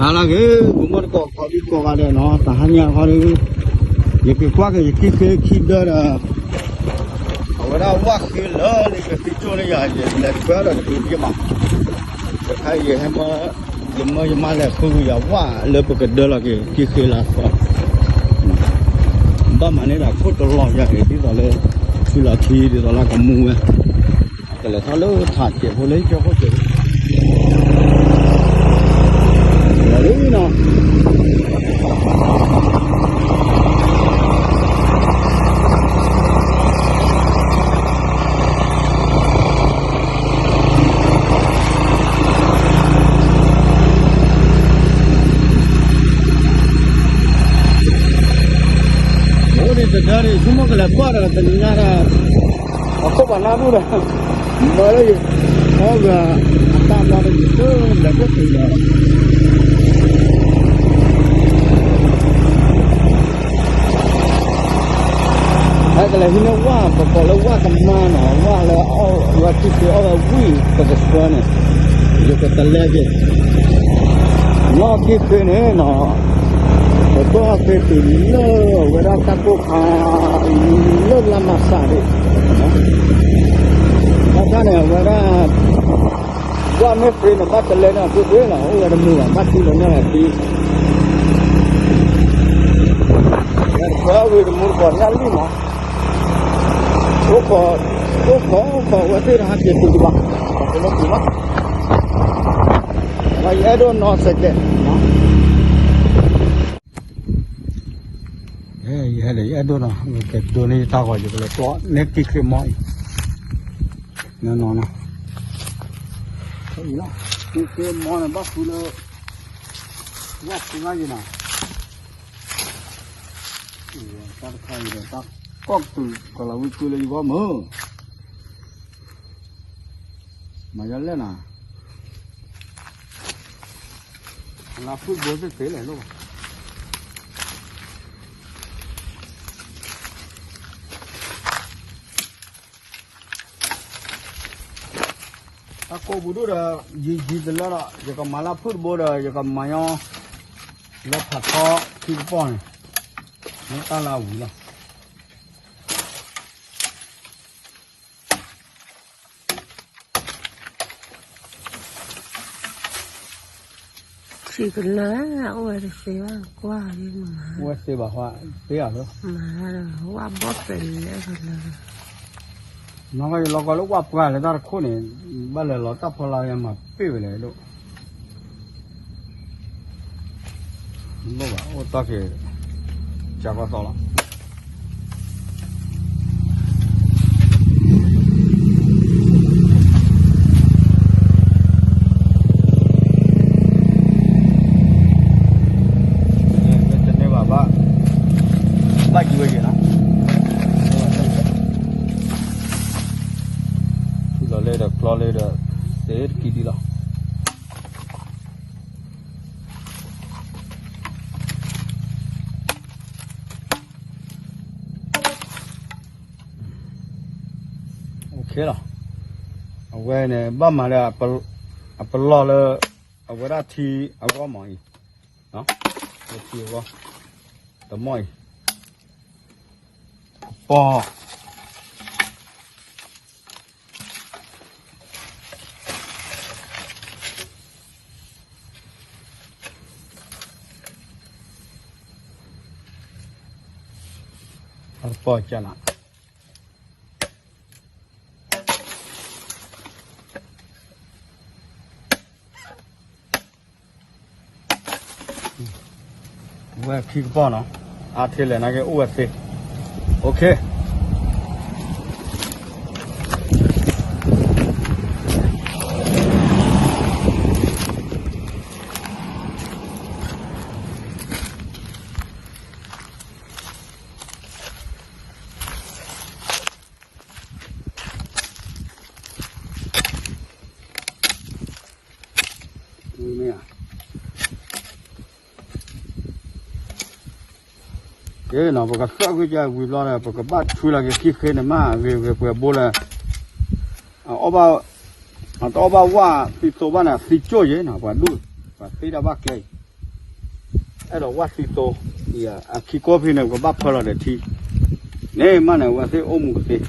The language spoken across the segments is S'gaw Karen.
ဟါလၢအဂ့ၤ ကမီၢ်တကိး ကိးဒံကိးဂၤဒဲးနီၤ, တဟါညါခီဒီး ယက့ၤကွၢ်က့ၤယကံၣ်ဃ့ခံဒၢဒီး အဝဲဒၣ်ဝၣ်ဃ့လၢန့ၣ်ကသံကၠိၣ်န့ၢ်ယၤ ယလဲၤထွဲဒီးတက့ၤက့ၤမး, တခါအံၤယဟဲမၢ ယမၢယမါလဲၤဃုက့ၤယၤဝၣ်လၢပကဒၢလီၤက့ၤကံၣ်ဃ့လၢအသီ ဘၣ်မၤန့ၢ်ဒီးခိၣ်တလီၤယၤအံၤ ဒ်သိးလၢ ထံလီၤထံဒ်သိးလၢကမူဝဲ ကလဲၤထီၣ်လၢထးစဲးဖိလၢကၠီခိၣ်စဲး လီၤလံနီၤ အိၣ်ဒံးတဒၢဒံး ဆိကမိၣ်ကလဲၤကွၢ်ဒီးတနံၤညါဒီး အခိၣ်ပှၤနၢ်ဒူၣ်ဒီး မၢလၢယ အီၣ်ဂၤ အတၢ်ဘျီဒီးယတလဲၤကွၢ်တုၤလီၤ ဟဲကလဲၤဟံးန့ၢ်ဝၣ် ပကိးလၢဝၣ်ကမါနီၤ, ဝၣ်လၢအီၣ် ဝၣ်ကံၣ်ဃ့အီၣ်ဝဲဝံၣ် ပကဆှၢန့ၣ် ယကတလဲက့ၤ နီၢ်ကံၣ်ဃ့န့ၣ်နီၤ, ပဘၣ်ဃ့တုၤလၢဝဲဒၣ်တၢ်ကိၢ်ခါ လၢလါမးစးဒံး ဘၣ်ဆၣ်န့ၣ် အဝဲဒၣ် ဝၣ်မ့ၢ်ဃ့န့ၣ် ဘၣ်တလဲန့ၣ် အဃ့ဃ့လီၤ အိၣ်ဝဲတမုာ်ဘၣ် ဘၣ်သံလီၤန့ၣ်သံ ဝဲတခွဲအဝ့ၢ်တမူတကိးညၣ်လံမး အိၣ်ခိး အိၣ်ခိး အိၣ်ခိးဝဲသ့ၣ်တဟးက့ၤတုၤကဘၣ် ပကလၢပူၤမး ဝဲယအဲၣ်ဒိးနီၢ်စဲးကဲး ယဟဲဒီးယအဲၣ်ဒိးနီၤ ကဒိးန့ၢ်ယတၢ်ဂီၤ ယကလဲၤကျီန့ၢ်ကံၣ်ဃ့မီအံၤ နီၤနီၤနီၤ ကံၣ်ဃ့မီန့ၣ် ဘၣ်ဃုလၢ ဝၣ်ဖုငါယံၤနီၤ တၢ်တခါအံၤဒီး တၢ်ကီၢ်ကတုၤ ကီၢ်လီၤဝံၤကုလၢယဂီၢ်မုၢ် မၤယီၤလဲၣ်နီၤ လါဖုၣ်ဘိသ့ၣ်သ့ၣ်လဲၣ်လိၣ်ဘၣ် တၢ်ကိးပူၤဒိၣ်ဒီး ယံာ်ယံာ်တလၢဒီး ယကမၤလၢဖုၣ်တဘိဒီး ယကမၤညီ လၢဖးထီခံကပီၢ်န့ၣ် မ့ၢ်တၢ်လၢအဝံၤလီၤ ထံကလၢ အိၣ်ဝဲတသ့ဘၣ် ကွၢ်လံမး အိၣ်ဝဲသ့ဘၣ်ဟီ သ့အလီၤ မၤဒီး ဝၣ်ဘီၣ်ပဲၤလဲၣ်ကလၢ နီၢ်ကီၢ်ယလီၤကီလၢဝၣ်ပှၢ်လၢတၢ်တခိၣ်န့ၣ် ဘၣ်လဲၤလီၤတၢ်ဖီလာ်ယမၤပ့ၢ်ဝဲလဲၣ်ဒိၣ် လိၣ်ဘၣ် အိၣ်တၢ်က့ၤ ကၢ်ကီၢ်သီလီၤ တန့ၢ်ဘၣ်ဘၣ် ဘၣ်ကံၤဝဲက့ၤလီၤ လီၤလၢဒီးကျီလၢဒီး သ့တကံၢ်ဒံးလီၤ လီၤ အဝဲန့ၣ် ဘၣ်မၤလၢ အပလီၢ်လၢ အဝဲဒၣ်ထံအဂီၢ်မးအံၤ ထံအဂီၢ် တမီၢ်အံၤ ပီၢ် ပီၢ်ကနၣ် ဝဲခံကပီၢ်နီၤ အါထဲလဲၣ်နာ်က့အိၣ်ဝဲသ့ OK ကဲနီၤ ပကသၢကွံာ်ကဝံၤဘျီဒီး ပကဘၣ်ဆူလီၤက့ၤကံၣ်ဃ့န့ၣ်မး ဂ့ၤဂ့ၤပှဲၤဘိလၢ အတအီၣ်ဘၣ်ဝၣ်သံသိဘၣ်န့ၣ် သံကၠိၣ်ယဲနီၤ ပှၤဒူၣ် ပှၤသ့တၢ်ဘၣ်ကျဲအံၤ အဲၣ်ဒိးဝၣ်သံသိ, အခံကိးဖဲန့ၣ် ပကဘၣ်ဖၢလီၤဒီးထံ, န့ၣ်မးန့ၣ် အဝဲသ့ၣ်အိၣ်မူကသ့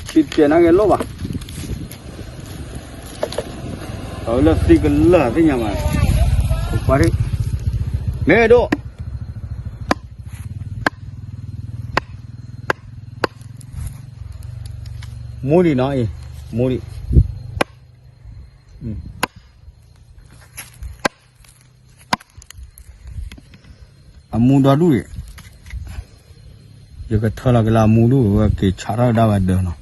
ထံတကဲနၤက့ၤလိၣ်ဘၣ်, အဝဲလၢသံကလၢာ်သ့ၣ်ညါမး, ကွၢ်ဒံး, မ့ၢ်ဒိၣ် မူဒံးနီၤအံၤ, မူဒံး, အမူဒီဒူၣ်အံၤ, ယကထၢလီၤက့ၤလၢအမူဒူၣ်ဝဲက့ၤဆးထီၣ်ဒၣ်ဝဲဒၢနီ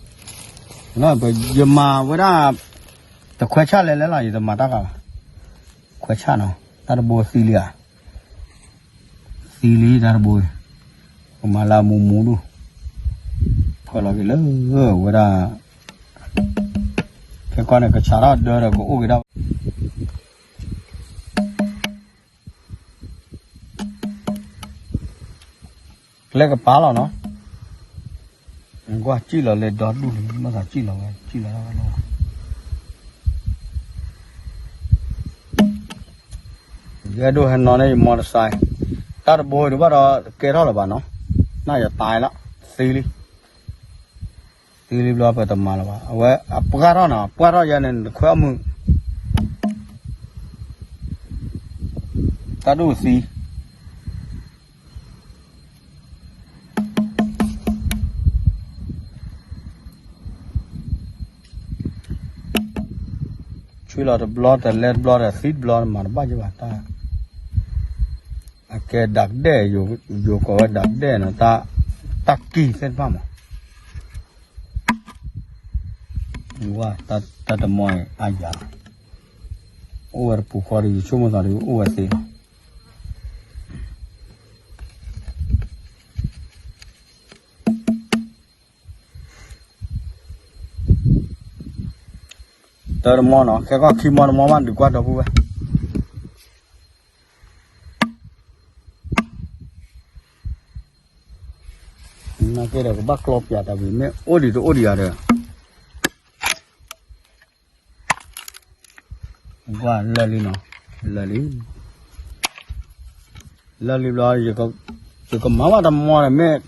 ၤ, ယမၤဝဲဒၣ် တခွဲဆၣ်လဲၤလဲၤလီၤ ယတမၤတၢ်ဂၤဘၣ်, ခွဲဆၣ်နီၤ တၢ်တဘိသံလံဧါ, သံလံတၢ်တဘိ, ကမၤလၢအမူမူဒူၣ်, ဖၢလီၤက့ၤလၢဝဲဒၣ်, ခဲကီန့ၣ် ကဆးထီၣ်ဒၢဒီးကအိၣ်က့ၤဒၣ် ကျဲကပၤလီၤနီၤ, ကွၢ်စံၣ်လီၤလၢဒီဒူၣ်လံ ဘၣ်သးစံၣ်လီၤဝဲ စံၣ်လီၤဝဲလီၤ, ယအဲၣ်ဒိးဟဲနီၤန့ၣ် ယမီတစဲး, တၢ်တဘိဒံးဘၣ်ဒီး ကဲထီၣ်လၢၤဘၣ်နီၤ, နၢ်ယတၢ်လီၤ, သံလံ သံလံဘျီပတမၤလၢၤဘၣ်, အဝဲအပှၢ်ထီၣ်နီၤ ပှၢ်ထီၣ်ယဲန့ၣ် နခွဲးအီၣ်မုာ်, တၢ်ဒိၣ်သံ ဆွံလီၤတဘျီတလဲတဘျီဒီးသံတဘျီမၤတဘၣ်ယဘၣ်တၢ်, အကဲဒၣ်ကဒဲၣ်, ယိၤကိးဝဲဒၣ်ကဒဲၣ်နီၤ, တၢ်ကံၢ်သ့ၣ်တဖၣ်မး, ဝါ, တၢ်တမီအါယၤ, အိၣ်ဝဲတပူၤဃီဒီး ယဆိကမိၣ်သးဒီးအိၣ်ဝဲသ့လီၤ. တၢ်တမီနီၤ, ခဲကီၢ်ခံမီတမီဘၣ် ဒုးကွၢ်ဒီပုၢ်ဝဲၢ်, နာ်က့ဒီးကဘၣ်ကျီပၠးတၢ်ဝံၤ မ့ၢ်အိၣ်ဒံးတအိၣ်ဒံးဧါဒီး ကွၢ်လၢာ်လံနီၤ, လၢာ်လံ, လၢာ်လံဘျီ, ယကမၤဘၣ်တမီန့ၣ် မ့ၢ်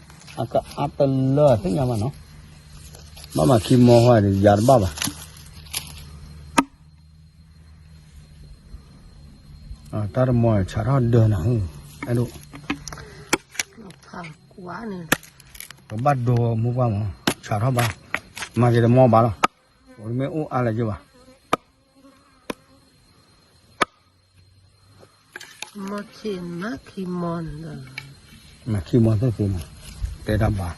အကအါတလၢသ့ၣ်ညါဘၣ်နီၤ, ဘၣ်မၤခံမီဃီဒီး ယၤတဘၣ်ဘၣ်, တၢ်တမီဆးထီၣ်ဒၢနၤ, အဲၣ်ဒိး ကဘၣ်ဒိမိၢ်ပှၢ်မး, ဆးထီၣ်ဘၣ်, မၤက့ၤတမီဘၣ်လီၤ, အိၣ်တမ့ၢ်အိၣ်အါလၢၤက့ဘၣ်, မၤခံမီသ့ၣ်သ့ၣ်မး, တဲတၢ်ဘၣ်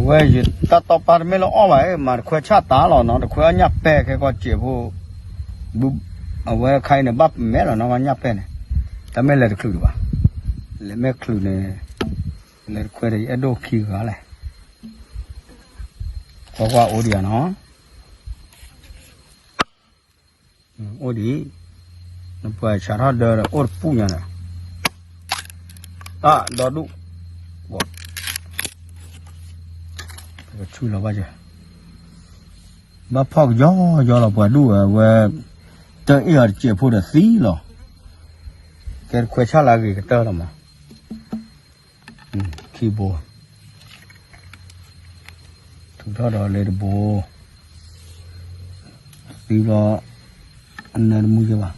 အဝဲယတၢ်တီပာ်တမ့ၢ်လၢအီၣ်ဘၣ်, မၤတခွဲဆၣ်တၢ်လီၤနီၤ, တခွဲအီၣ်ညၣ်ပဲာ်ခဲကီးစဲးဖိ, အဝဲခါအံၤန့ၣ် ဘၣ်မဲာ်လီၤနီၤ, ညၣ်ပဲာ်န့ၣ်, တၢ်မ့ၢ်လဲၤတချုးဒံးဘၣ်, လဲၤမ့ၢ်ချုးန့ၣ်, လဲၤတခွဲဒီး ယအဲၣ်ဒိးခံဂၤလဲၣ်, ကွၢ်ကွၢ်အိၣ်ဒံးဧါနီၤ အိၣ်ဒံး, နပှၤဆးထီၣ်ဒၢဒီး အိၣ်တပူၤညါန့ၣ်, တၢ်ဒီဒူၣ်, ပကဆူလီၤဘၣ်က့ၤ, ဘၣ်ဖီၣ်ကယီယီလီၤ ပှၤဒူၣ်ဝဲ, တၢ်အ့ၣ်အီၤတစဲးဖိဒီးသံလီၤ, ကဲတခွဲဆၣ်လၢအဂ့ၤကတၢၢ်လီၤမး ခံဘိ, ထုးထီၣ်ဒီးလၢတဘိ, သံဘျီ, အနၢတမူယဘၣ်,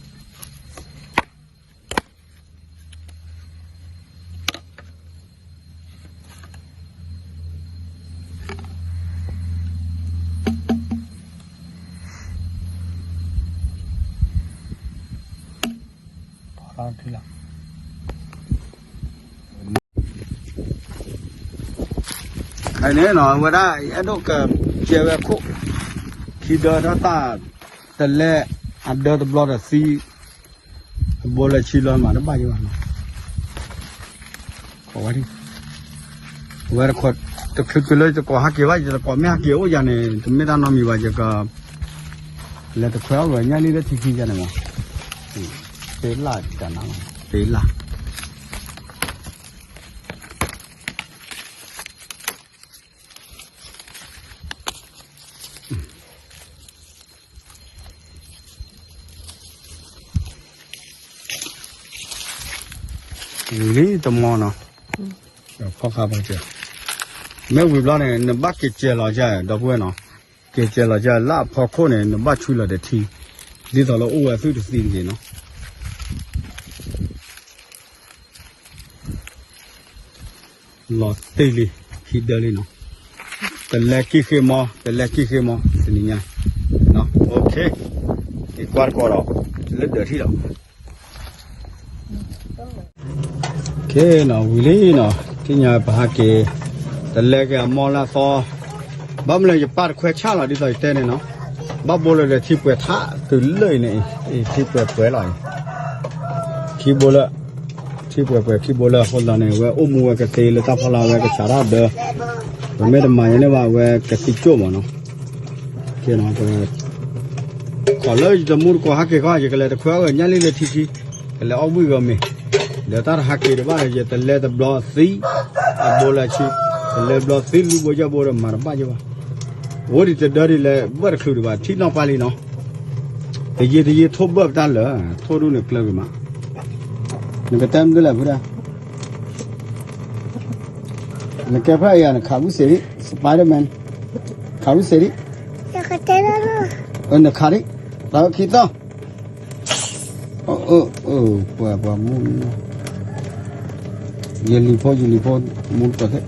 ဖီထီၣ်ထံလီၤ ခဲအံၤန့ၣ်နီၤ အဝဲဒၣ် ယအဲၣ်ဒိးကကဲဝဲခိၣ်, ခံဒၢတၢ်တလဲ, အဒၢတဘျီဒီးသံ, အဘိလၢဆံလီၤမးတဘၣ်ယဘၣ်နီၤ, ဝဲ, ဝဲတခွဲ တချုးတုၤလၢယတကိးဟးက့ၤဘၣ်, ယတကိးမ့ၢ်ဟးက့ၤအိၣ်ယၤန့ၣ် တမ့ၢ်တၢ်နီတမံၤဘၣ်, ယကလဲၤတခွဲအီၣ်ဝဲညၣ်လံလၢထံခံယၤန့ၣ်မး, သ့လၢ်တနၤ, သ့လၢ် ဝံၤလံတမီၤနီၤ, ဖီၣ်ဃာ်ပကစၢ်, မ့ၢ်ဝံၤဘျီန့ၣ် နဘၣ်က့ၤစဲးလီၤယၤ ဒီပုၢ်ဝဲၢ်နီၤ, က့ၤစဲးလီၤယၤလၢအဖီခိၣ်န့ၣ် နဘၣ်ဆူလီၤဒီးထံ, ဒ်သိးလၢအိၣ်ဝဲသုတသံတဂ့ၤနီၤ. လီၤတံၢ်လံ, ဟံးဒၢလံနီၤ, တလဲကံၢ်ဃ့မီ, တလဲကံၢ်ဃ့မီ, တနံၤညါ, က့ၤကွၢ်တကိးဒီး, လၢဒၢးထံၣ်ဒီး ခ့နီၤ ဝံၤလံနီၤ, သ့ၣ်ညါပဟးက့ၤ, တလဲက့ၤအမီလၢအသီ, ဘၣ်မနုၤလၢယပၢ်တခွဲဆၣ်လီၤ ဒ်သိးယတဲန့ၣ်နီၤ, ဘၣ်ဘိလၢဒီးထံပှဲၤထးတုၤလၢအံၤန့ၣ်, ထံပှဲၤပှဲၤလီၤအံၤ, ခံဘိလၢ, ထံပှဲၤပှဲၤခံဘိလၢအဃိသတးန့ၣ် အဝဲအိၣ်မူဝဲကသ့လၢတၢ်ဖီလာ်ဝဲကဆးတၢ်ဒၢ, ပမ့ၢ်တမၤယဲန့ၣ်ဘၣ် အဝဲကသံကၠိၣ်မးနီၤ, ခီလၢယတမူတကိးဟးက့ၤခီ ယကလဲၤတခွဲအီၣ်ဂၢၢ်ညၣ်လံလၢထံခံ, ကလဲၤအီၣ်ဝံၣ်ဂီၤမ့ၤ, ဒီးတၢ်တဟးက့ၤတဘၣ်ဒီး ယတလဲတဘျီသံ, အဘိလၢဆံ, တလဲဘျီသံလွံၢ်ဘိယဲၢ်ဘိဒီးမၤတဘၣ်ယဲၢ်ဘၣ်, အိၣ်ဒံးတဒၢဒံးလဲၤဘၢၣ်တချုးဒံးဘၣ် ထံၣ်နီၣ်ပၢ်လံနီၤ, တယံာ်တယံာ်ထိၣ်ဘၢၣ်ပတၢ်လၢာ်, ထိၣ်ဒူၣ်န့ၣ်ကျၢၤဂ့ၤမး, နကတဲမနုၤလဲၣ်ဖုဒၣ် နကဲဖဲအံၤ နခးဝံၣ်စ့ၢ်ဒံး Spider-Man, ခးဝံၣ်စ့ၢ်ဒံး, နခးဒံး, တၢ်ခံသီ, ပှၤပှၤမူ, ယလံၤဖိ ယလံၤဖိ, မူတကိးသ့ၣ်,